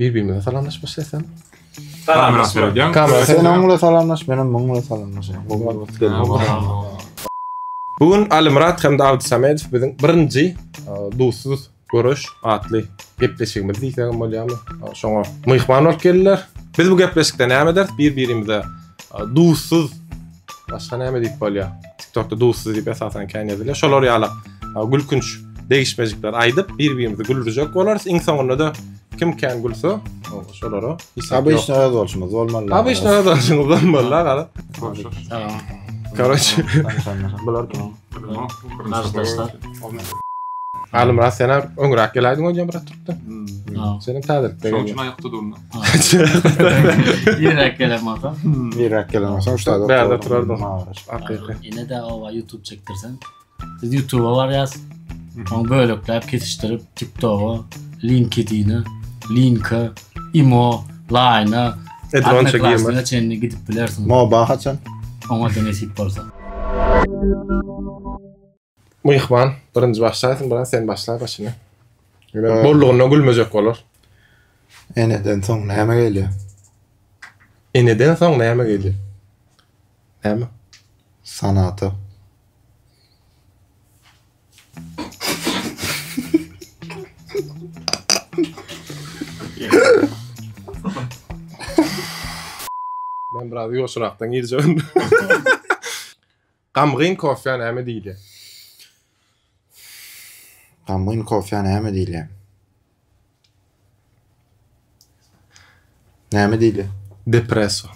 Bir-birimize salamlaşyp başlaýsam. Kamera seredýäň. Kamera Sen oň bilen salamlaş, menem muň bilen salamlaşaýyn. Gowy wagt geldi. Bu gün Alymyrat hem-de Abdy Samedow biziň birinji Duzsuz göreş atly gepleşigimiz diýsegem bolýarmy? Şoňa myhman bolup geldiler. Biz bu gepleşikde näme ederis? Bir-birimize duzsuz başga näme diýip bolýar? TikTokda duzsuz diýip esasan kän ýazylýar. Şolar ýaly gülkünç degişmejikler aýdyp, bir-birimizi güldürjek bolarys. Iň soňunda-da kim kän gülse, şolara hisap ýok. Obyçny öz bolşumyz bolmaly. Obyçny öz bolşumyz bolmaly, gara. Karoç. Bular kim? Garşydaşlar. Alymyrat sen hem öňräk geläýdiň öýdýän biraz türkden. Senem täzelikde Şoň üçin aýakda durun. Irräk gelen bolsa. Irräk gelen bolsa şu taýda Bärde turardyň. Hakyky. Ine-de oba YouTube çekdirsen. Biz YouTube'a barýas. Oň bölekläp kesişdirip TikTok'a, LinkedIn'e, Linka, Imo, Line'a, Edronça girmez. Odnoklassnige çenli gidip bilersiň. Moba haçan? Oňa-da nesip bolsa. Myhman, birinji başlaýsyn, biraz sen başlaý başyny. Ýöne bollugyndan gülmejek bolar. Eneden soň näme gelýär? Eneden soň näme gelýär? Näme? Sanata. Men biraz ýuwaşrakdan girjek. Gamgyn kofýa näme diýilýär? Gamgyn kofýa näme diýilýär? Näme diýilýär? Depresso.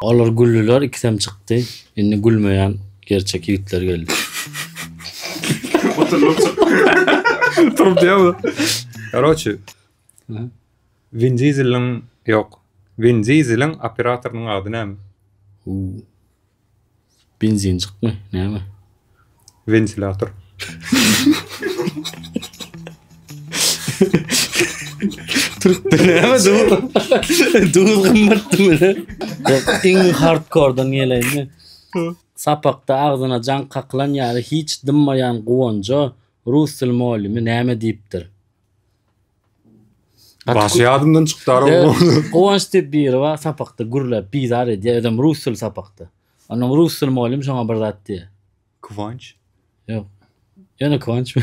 Olar güldüler, ikisem çykdy. Indi gülmeýän gerçek ýigitler geldi. Turup diýýärmi? Karoçi. Win Dieseliň ýok. Win Dieseliň operatorynyň ady näme? Huu. Benzin çykmy? Näme? Wentilator. Türkde näme duz? Duz gymmatdymy? Iň hardkordan geleýinmi? Sapakda agzyna jaň kakylan ýaly hiç dymmaýan Guwanja rus dili mugallymy näme diýipdir? Başy ýadymdan çykdy ara. Guwanç diýip biri bar, sapakda gürläp bizar edýär, özem rus dili sapakda. Ondan rus dili mugallym şoňa bir zat diýýär. Kwanç? Ýok. Ýöne Kwanç.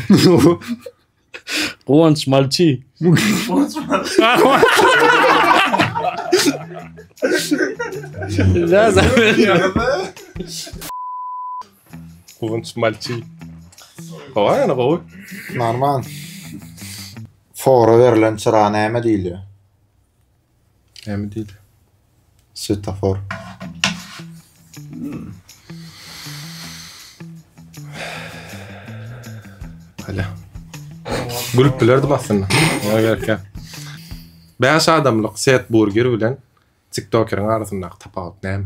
Guwanç malçy. Guwanç malçy. Guwanç malçy. Gowy ýöne gowy. Normal. Fora berlen çyra näme diýilýär? Näme diýilýär? Svetofor. Hale. Gülüp bilerdim aslynda. Oňa gerek 5 adamlyk set burger bilen TikTokeriň arasyndaky tapawut näme?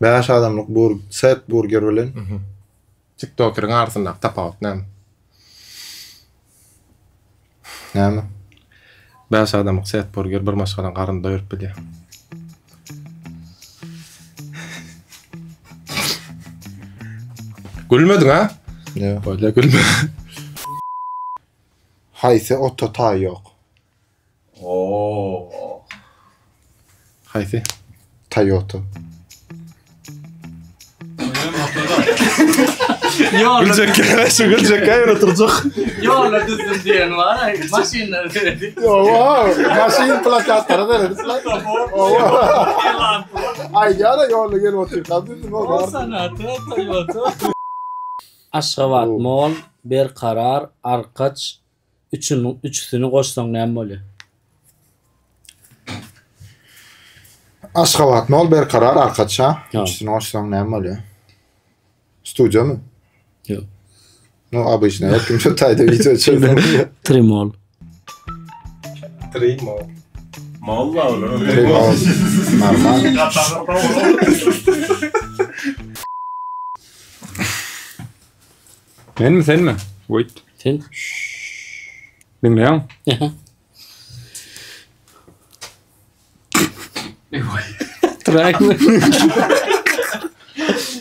5 adamlyk bur set burger bilen TikTokeriň arasyndaky tapawut näme? Näme? 5 adamlyk set burger bir maşgalaň garnyny doýuryp bilýär. Gülmediň ha? Ýok. Bolýa gülme. Haýsy ota taý ýok? Oo. Haýsy? Toyota. Güljek şu güljek ýöne oturjak. Ýola düzdüm diýen bar, maşynlar seredip. Owa, maşyn plakatlara seredip. Owa. Aýdýar-a ýolda gelip otyrkam düzdüm o. Sanata, Toyota. Aşgabat mol, Berkarar, Arkaç, Üçüniň üçüsini goşsaň näme bolýar? Aşgabat nol berkarar arkaç ha. Üçüsini goşsaň näme bolýar? Studiýamy? Ýok. No obyçny her kim şu taýda wideo çekýär. Trimol. Trimol. Molla olar. Trimol. Normal. Menmi senmi? Wait. Sen? Diňleýäň? Turaýmy?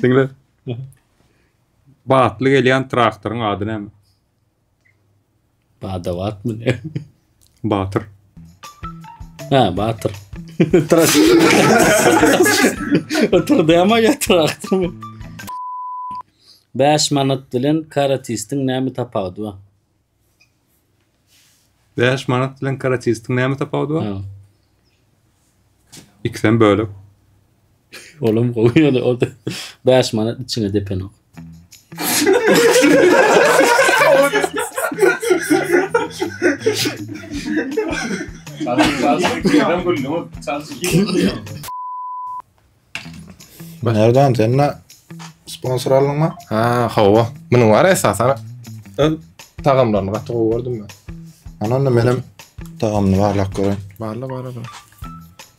Diňle. Batly gelýän traktoryň ady näme? Bada-batmy ne? Batyr. Ha, Batyr. Otur däme ýa traktormy? 5 manat bilen karatistiň näme tapawudy bar? 5 manat bilen karatistiň näme tapawudy bar? Ha. Ikisem bölek. Olam gowy ýöne o 5 manat içiňe depenok. Nereden sen ne sponsor aldyňmy? Ha, hawa. Munuň bar esasan öz tagamlaryny gaty gowy gördüm men. Ana onda menem tagamyny barlap göreýin. Barla barla.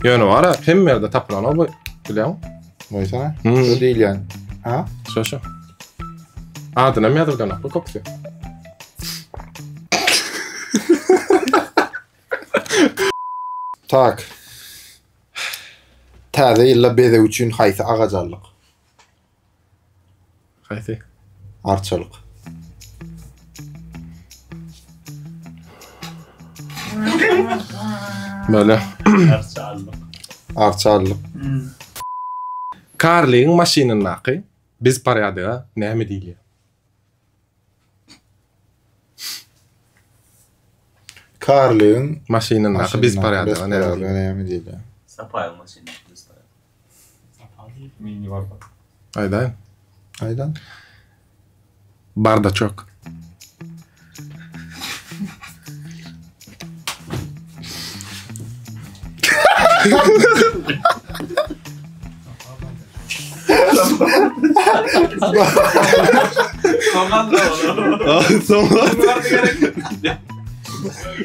Ýöne bar hemme ýerde tapylanok bu bilýäňmi? Goýsana. Hmm. Şu diýilýän. Ha? Şo şo. Adyna hem ýazylanok bu köpüsi. Tak. Täze ýylda bezeg üçin haýsy agaç aldyk? Haýsy? Arçalyk. Böyle. Arça aldyk. Arça aldyk. Karligiň maşynyndaky biz porýadyga näme diýilýär? Karligiň maşynyndaky biz porýadyga näme diýilýär? Sapaýyň maşynyndaky biz porýadyga. Mini bardak. Aýdaýyn. Aýdan. Bardaçok.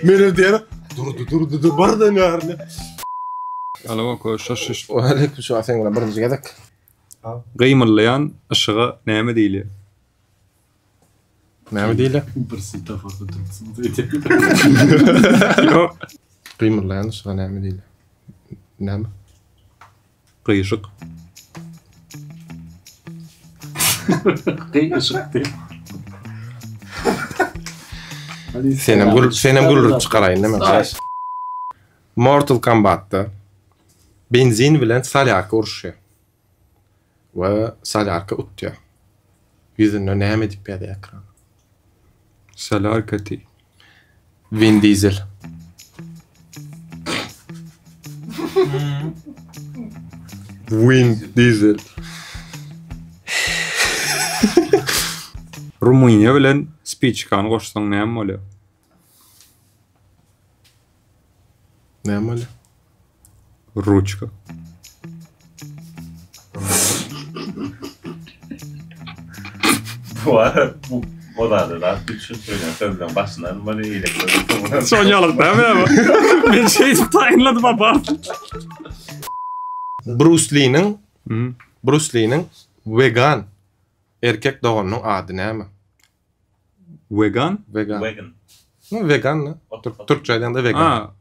Menem diýerim, durdy, durdy, dur, birden ýaryny. Alama koş, şaş. Aleyküm şu sen bilen birinji gezek. Gymyldaýan yşyga näme diýilýär? Näme diýilýär? Bir svetoforda durupsyň. Ýok. Gymyldaýan yşyga näme diýilýär? Näme? Gyşyk. Gyşyk diýip. Senem gül, senem güldürip çykaraýyn näme? Mortal Kombatda benzin bilen solýarka uruşýar. We solýarka utýar. Ýüzünde näme diýip ýazýar ekrana? Solýarka diý. Vin Diesel. Vin Diesel. Rumyniýa bilen spiçkany goşsaň näme bolýar? Näme bolýar? Ruçka. Bu ara bu o zada da üçin söýlen sözleň başyndan böyle eýlek. Şon ýalyk dämi ýa? Men şeýdip taýynladym bar. Bruce Lee-niň Bruce Lee-niň wegan erkek doganynyň ady näme? Wegan? Vegan. Vegan. No, vegan ne? Türkçe aýdanda vegan. Ha.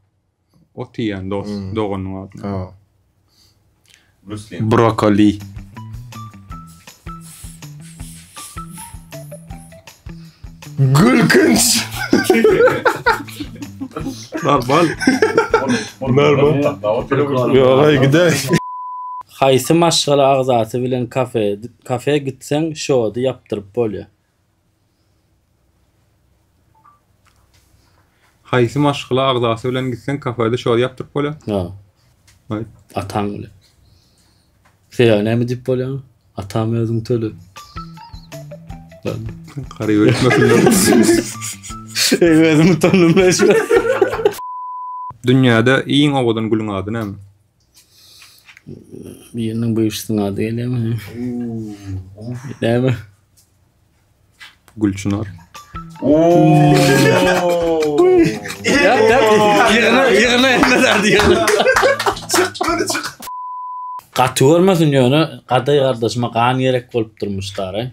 Ot iýen dost, hmm. doganyň ady. Ha. Bruce Lee. Brokoli. Gülkünç. Normal. Normal. Ýok, aý gideý. Haýsy maşgala agzasy bilen kafe kafe gitseň şody ýapdyryp bolýa. Haýsy maşgala agzasy bilen gitseň kafede şody ýapdyryp bolýa? Ha. Aýt. Ataň bilen. Sebäbi näme diýip bolýa? Atam özüň töle. Garyp öýtmesinler. Eý özüm utandym şu. Dünýäde iň owadan gülüň ady näme? Biriniň bywşysyň ady gelýärmi? Näme? Gülçynar. Ýap ýap ýygyna ýygyna ýygyna ýygyna. Gaty görmesin ýöne Gadaý gardaşyma gan gerek bolup durmuş dara.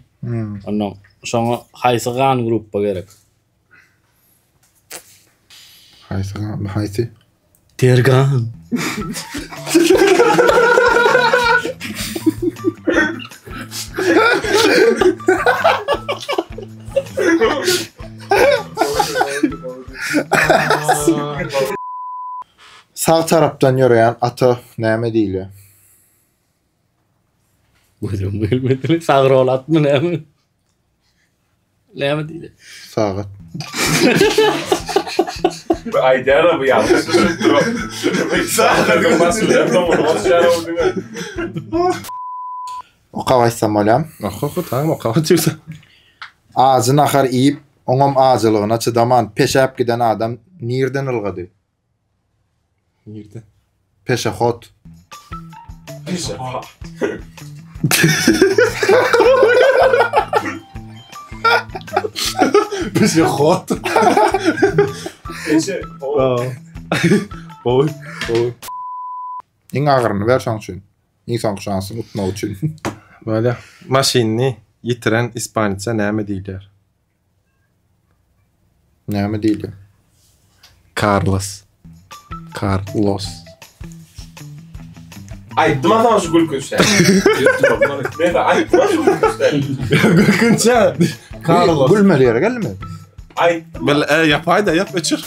Ondan şoňa haýsy gan gruppa gerek? Haýsy gan? Haýsy? Dergan. Sag tarapdan ýöreýän ata näme diýilýär? Gözüm gelmedi. Sag rol atmy näme? Näme diýilýär? Sagat. Bu aýdýar bu ýalňyş düşünip dur. Sagadyň başynda soňuny goşýar o diňe. Okap aýtsam bolýamy? Oka oka tamam okap otursa. Ajy nahar iýip, oňam ajylygyna çydaman peşäp giden adam nirden ylgady? Nirde? Peşehod. Peşehod. Peşehod. Peşehod. Gowy, gowy. Iň agyryny ber şoň üçin. Iň soňky şansyň utmak üçin. Bolýa. Maşynyny ýitiren ispança näme diýilýär? Näme diýilýär? Carlos. Carlos. Aýtdym sana şu gülkünç däl. Men aýtdym şu gülkünç däl. Gülkünç ýa. Carlos. Gülmeli ýere geldimi? Aýtdym. Bil, e, ýapaý-da, ýap öçür.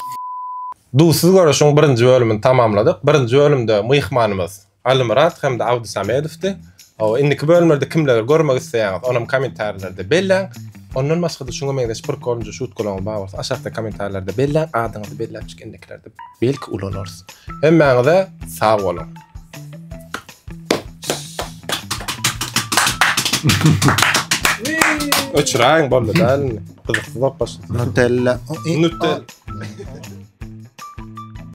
Duzsuz göreşiň birinji bölümini tamamladyk. Birinji bölümde myhmanymyz Alymyrat hem-de Abdy Samedowdy. Hawa, indiki bölümlerde kimleri görmek isleýäňiz, onam kommentariýalarda belläň. Ondan başga-da şuňa meňzeş prkolnyja şutkalaryňyz bar bolsa aşakda kommentariýalarda belläň, adyňyzy belläpjik indikilerde belki ulanarys. Hemmäňize sag boluň. Öçüräýiň boldy däl indi. Gyzyksyz bolup başlady. Nutella. Nutella.